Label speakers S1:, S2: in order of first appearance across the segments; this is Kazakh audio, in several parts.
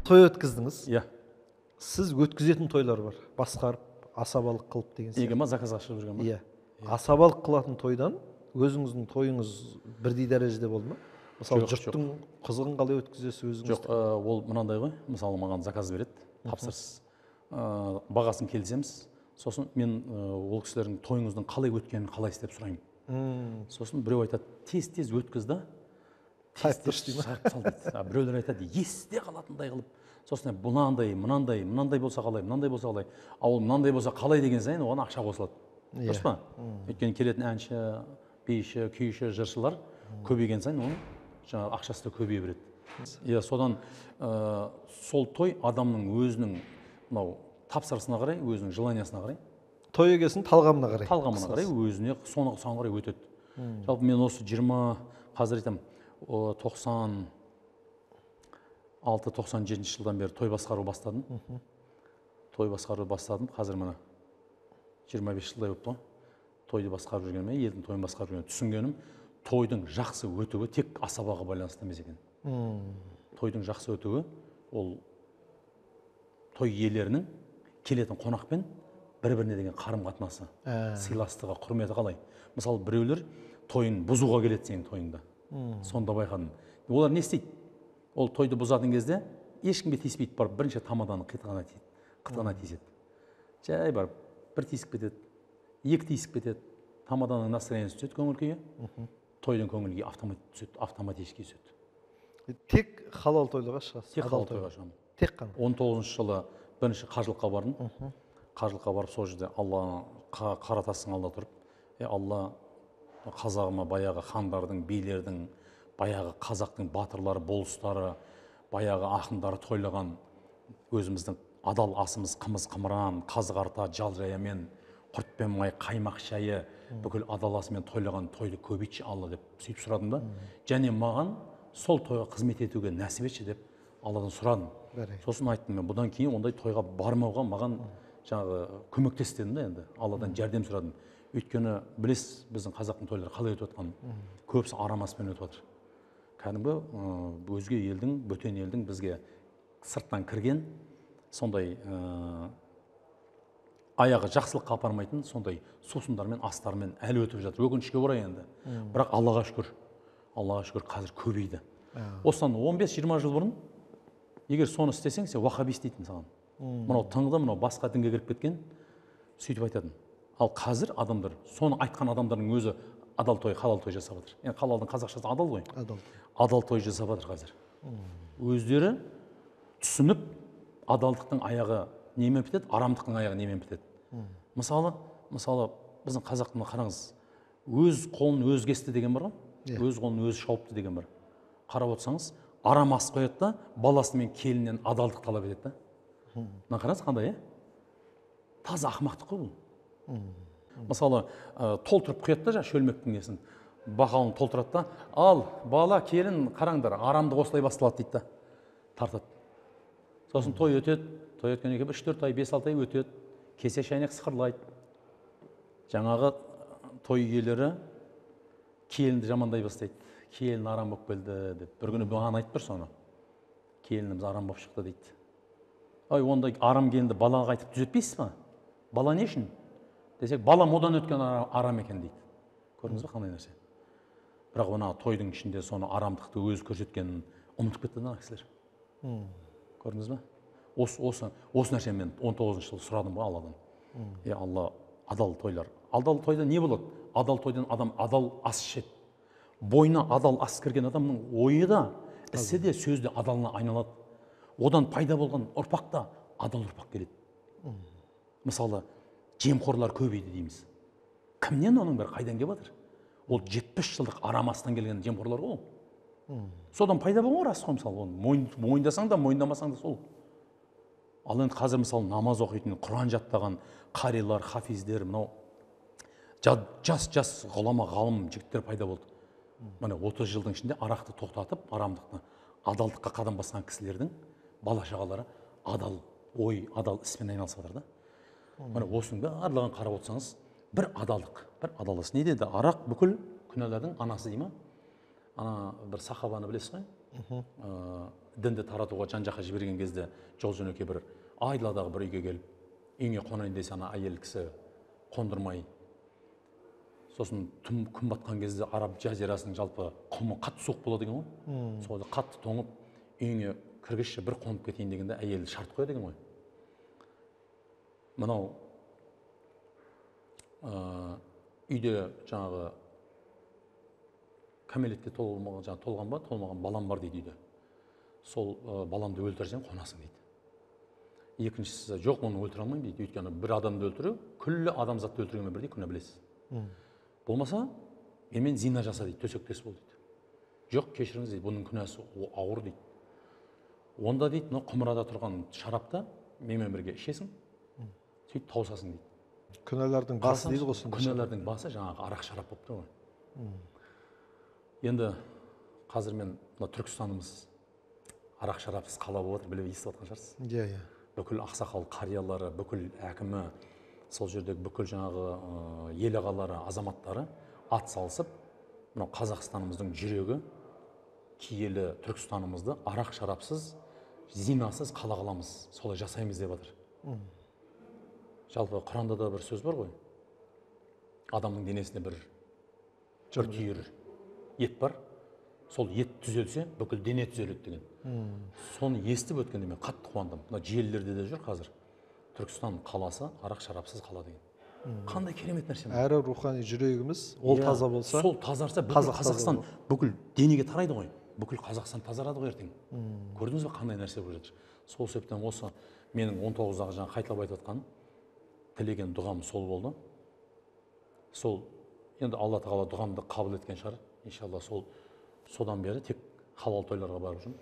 S1: Той өткіздіңіз.
S2: Иә.
S1: Сіз өткізетін тойлар бар. Басқарып, асабалық қылып деген сияқты.
S2: Неге ма, заказға шығып жүрген ба?
S1: Иә. Асабалық қылатын тойдан өзіңіздің тойыңыз бірдей дәрежеде болды ма? Мысалы, жұрттың қызығын қалай өткізесіз өзіңіз?
S2: Жоқ, ол мынандай ғой. Мысалы, маған заказ береді, тапсырыс. Бағасын келісеміз. Сосын мен ол кісілердің тойыңыздың қалай өткенін қалай істеп сұраймын. Сосын біреу айтады, тез-тез өткіз да, тез-тез шығарып сал дейді. Біреулер айтады, есте қалатындай қылып. Сосын мынандай, мынандай, мынандай болса қалай, мынандай болса қалай. А ол мынандай болса қалай деген сайын оған ақша қосылады. Дұрыс па? Өйткені келетін әнші, биші, күйші, жыршылар көбейген сайын оның жаңағы ақшасы да көбейе береді. Иә, содан сол той адамның өзінің мынау тапсырысына қарай, өзінің желаниясына қарай.
S1: Той егесінің талғамына қарай.
S2: Талғамына қарай, өзіне соған қарай өтеді. Жалпы мен осы 20, қазір айтамын, 96-97 жылдан бері той басқару бастадым. Той басқару бастадым. Қазір мына 25 жылдай болыпты ғой. Тойды басқарып жүргеніме, елдің тойын басқарып жүргеніме түсінгенім, тойдың жақсы өтуі тек асабаға байланысты емес екен. Тойдың жақсы өтуі ол той иелерінің келетін қонақпен бір-біріне деген қарым-қатынасы, сыйластығы, құрметі қалай. Мысалы, біреулер тойын бұзуға келеді сенің тойыңда. Сонда байқадым. Олар не істейді? Ол тойды бұзатын кезде ешкімге тиіспейді, барып бірінші тамаданың қытығына тиіседі. Жай барып бір тиісіп кетеді, екі тиісіп кетеді. Тамаданың настроениесі түседі, көңіл күйі. Тойдың көңіл күйі автоматически түседі.
S1: Тек халал тойларға шығасыз?
S2: Тек халал тойға шығамын.
S1: Тек қана?
S2: 19 жылы бірінші қажылыққа бардым. Қажылыққа барып, сол жерде Алла қара тастың алдында тұрып, Алла, қазағыма баяғы хандардың, билердің, баяғы қазақтың батырлары, болыстары, баяғы ақындары тойлаған өзіміздің адал асымыз қымыз қымыран, қазы қарта, жал жаямен, құрт пен май, қаймақ шайы, бүкіл адал асымен тойлаған тойды көбейтші Алла деп сөйтіп сұрадым да. Және маған сол тойға қызмет етуге нәсіп етші деп Алладан сұрадым. Сосын айттым, мен бұдан кейін ондай тойға бармауға маған жаңағы көмектес дедім да, енді Алладан жәрдем сұрадым. Өйткені білесіз, біздің қазақтың тойлары қалай өтіп жатқанын. Көбісі арам аспен өтіп жатыр. Кәдімгі өзге елдің, бөтен елдің бізге сырттан кірген сондай аяғы жақсылыққа апармайтын сондай сусындармен, астармен әлі өтіп жатыр. Өкінішке орай енді. Бірақ Аллаға шүкір, Аллаға шүкір қазір көбейді. Осыдан 15-20 жыл бұрын егер соны істесең, сен уаххабист дейтін саған. Мынау тыңды, мынау басқа дінге кіріп кеткен, сөйтіп айтатын. Ал қазір адамдар, соны айтқан адамдардың өзі адал той, халал той жасап жатыр. Енді халалдың қазақшасы адал ғой.
S1: Адал.
S2: Адал той жасап жатыр қазір. Өздері түсініп, адалдықтың аяғы немен бітеді, арамдықтың аяғы немен бітеді. Мысалы, біздің қазақтың қараңыз, өз қолын өзі кесті деген бар ғой, өз қолын өзі шауыпты деген бар. Қарап отырсаңыз, арам ас қояды да, баласы мен келіннен адалдық талап етеді да. Мына қараңыз қандай, е? Таза ақымақтық қой бұл. Мысалы, толтырып құяды да жаңа шөлмектің несін, бақалын толтырады да, ал бала, келін қараңдар, арамдық осылай басталады дейді да, тартады. Сосын той өтеді, той өткеннен кейін 3-4 ай, 5-6 ай өтеді, кесе шәйнек сықырлайды. Жаңағы той иелері келінді жамандай бастайды. Келін арам болып келді деп. Бір күні маған айтып тұр соны. Келініміз арам болып шықты дейді. Ай, ондай арам келінді балаға айтып түзетпейсіз ба? Бала не үшін? Десек, балам одан өткен арам екен дейді. Көрдіңіз бе қандай нәрсе? Бірақ ona тойдың ішінде соны арамдықты өзі көрсеткенін ұмытып кетті да кісілер. Көрдіңіз бе? Осы нәрсені мен 19 жылы сұрадым ғой Алладан. Е, Алла, адал тойлар. Адал тойда не болады? Адал тойдан адам адал ас ішеді. Бойына адал ас кірген адамның ойы да, ісі де, сөзі де адалына айналады. Одан пайда болған ұрпақ та адал ұрпақ келеді. Мысалы, жемқорлар көбейді дейміз. Кімнен оның бәрі, қайдан келіп жатыр? Ол 70 жылдық арам астан келген жемқорлар ғой ол. Содан пайда болған рас қой, мысалы, оны мойындасаң да, мойындамасаң да сол. Ал енді қазір мысалы намаз оқитын, Құран жаттаған қарилар, хафиздер, мынау жас-жас ғұлама, ғалым жігіттер пайда болды. Міне 30 жылдың ішінде арақты тоқтатып, арамдықты, адалдыққа қадам басқан кісілердің бала шағалары адал ой, адал іспен айналысып жатыр да. Міне осының барлығын қарап отырсаңыз, бір адалдық, бір адал іс. Не деді? Арақ бүкіл күнәлардың анасы дей ма? Ана бір сахабаны білесіз ғой? Дінді таратуға жан жаққа жіберген кезде жол жөнекей бір айдаладағы бір үйге келіп, үйіңе қонайын десе, ана әйел кісі қондырмай, сосын түн күн батқан кезде араб жазирасының жалпы құмы қатты суық болады екен ғой, сол қатты тоңып, үйіңе кіргізші, бір қонып кетейін дегенде әйелі шарт қояды екен ғой. Мынау үйде жаңағы кәмелетке толмаған, жаңағы толған ба, толмаған балам бар дейді үйде. Сол баламды өлтірсең қонасың дейді. Екіншісі, жоқ, оны өлтіре алмаймын дейді. Өйткені бір адамды өлтіру күллі адамзатты өлтіргенмен бірдей күнә, білесіз. Болмаса менімен зина жаса дейді, төсектес бол дейді. Жоқ, кешіріңіз дейді, бұның күнәсі ауыр дейді. Онда дейді, мынау құмырада тұрған шарапты менімен бірге ішесің, сөйтіп тауысасың дейді.
S1: Күнәлардың басы дейді ғой сонда.
S2: Күнәлардың басы жаңағы арақ шарап болып тұр ғой. Енді қазір мен мына Түркістанымыз арақ шарапсыз қала болып жатыр, біліп естіп жатқан шығарсыз.
S1: Иә, иә.
S2: Бүкіл ақсақал қариялары, бүкіл әкімі, сол жердегі бүкіл жаңағы ел ағалары, азаматтары ат салысып, мынау Қазақстанымыздың жүрегі киелі Түркістанымызды арақ шарапсыз, зинасыз қала қыламыз, солай жасаймыз деп жатыр. Жалпы Құранда да бір сөз бар ғой. Адамның денесінде бір түйір ет бар. Сол ет түзелсе, бүкіл дене түзеледі деген. Соны естіп өткенде мен қатты қуандым. Мына желілерде де жүр қазір. Түркістан қаласы арақ шарапсыз қала деген. Қандай керемет нәрсе.
S1: Әрі рухани жүрегіміз ол таза болса,
S2: сол тазарса бүкіл Қазақстан, бүкіл денеге тарайды ғой. Бүкіл Қазақстан тазарады ғой ертең. Көрдіңіз бе қандай нәрсе болып жатыр. Сол себептен осы менің 19-дағы жаңа қайталап айтып жатқан тілеген дұғам сол болды. Сол енді Алла тағала дұғамды қабыл еткен шығар. Иншалла сол содан бері тек халал тойларға барып жүрмін.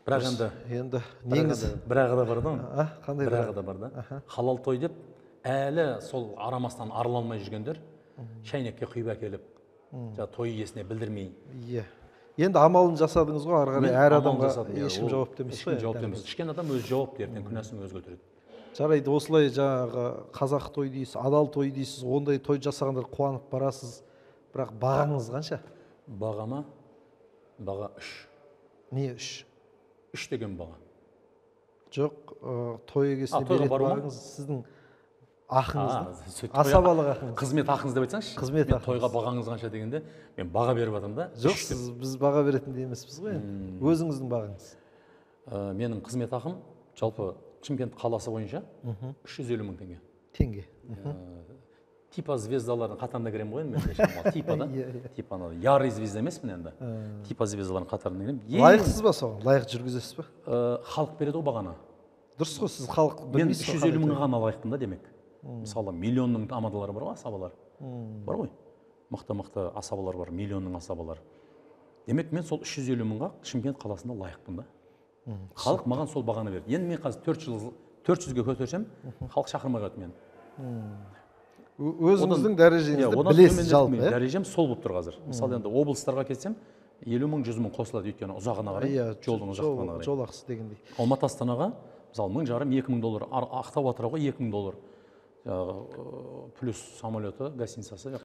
S2: Бірақ енді
S1: неңіз
S2: бір ағы да бар да.
S1: Қандай
S2: бір ағы да бар да. Халал той деп әлі сол арамастан арыла алмай жүргендер шәйнекке құйып әкеліп, жаңа той иесіне білдірмей.
S1: Иә. Енді амалын жасадыңыз ғой, ары қарай әр адамға ешкім жауапты емес
S2: қой. Ешкім жауапты емес. Ішкен адам өзі жауапты, ертең күнәсін өзі көтереді.
S1: Жарайды, осылай жаңағы қазақ той дейсіз, адал той дейсіз, ондай той жасағандар қуанып барасыз. Бірақ бағаңыз қанша?
S2: Бағама баға 3.
S1: Не 3?
S2: 3 деген баға.
S1: Жоқ, той егесіне беретін бағаңыз сіздің ақыңыз, асабалық ақыңыз.
S2: Қызмет ақыңыз деп айтсаңызшы.
S1: Қызмет ақыңыз.
S2: Тойға бағаңыз қанша дегенде мен баға беріп жатырмын да.
S1: Жоқ, сіз біз баға беретіндей емеспіз ғой енді. Өзіңіздің бағаңыз.
S2: Менің қызмет ақым жалпы Шымкент қаласы бойынша 350 мың теңге.
S1: Теңге.
S2: Типа звездалардың қатарына кіремін ғой енді мен. Типа да. Типа ана ярый звезда емеспін енді. Типа звездалардың қатарына кіремін.
S1: Лайықсыз ба соған? Лайық жүргізесіз ба?
S2: Халық береді ғой бағаны.
S1: Дұрыс қой, сіз халық білмейсіз.
S2: Мен 350 мыңға ғана лайықпын да демек. Мысалы, миллионның амадалары бар ғой, асабалар. Бар ғой. Мықты-мықты асабалар бар, миллионның асабалары. Демек, мен сол 350 мыңға Шымкент қаласында лайықпын да. Халық маған сол бағаны берді. Енді мен қазір 400-ге көтерсем, халық шақырмай қояды мені.
S1: Өзіңіздің дәрежеңізді білесіз жалпы.
S2: Дәрежем сол болып тұр қазір. Мысалы, енді облыстарға кетсем, 50 мың, 100 мың қосылады, өйткені ұзағына қарай, жолдың ұзақтығына қарай.
S1: Жол ақысы дегендей.
S2: Алматы Астанаға, мысалы, 1500, 2000 доллар, Ақтау Атырауға 2000 доллар. Плюс самолеті, гостиницасы.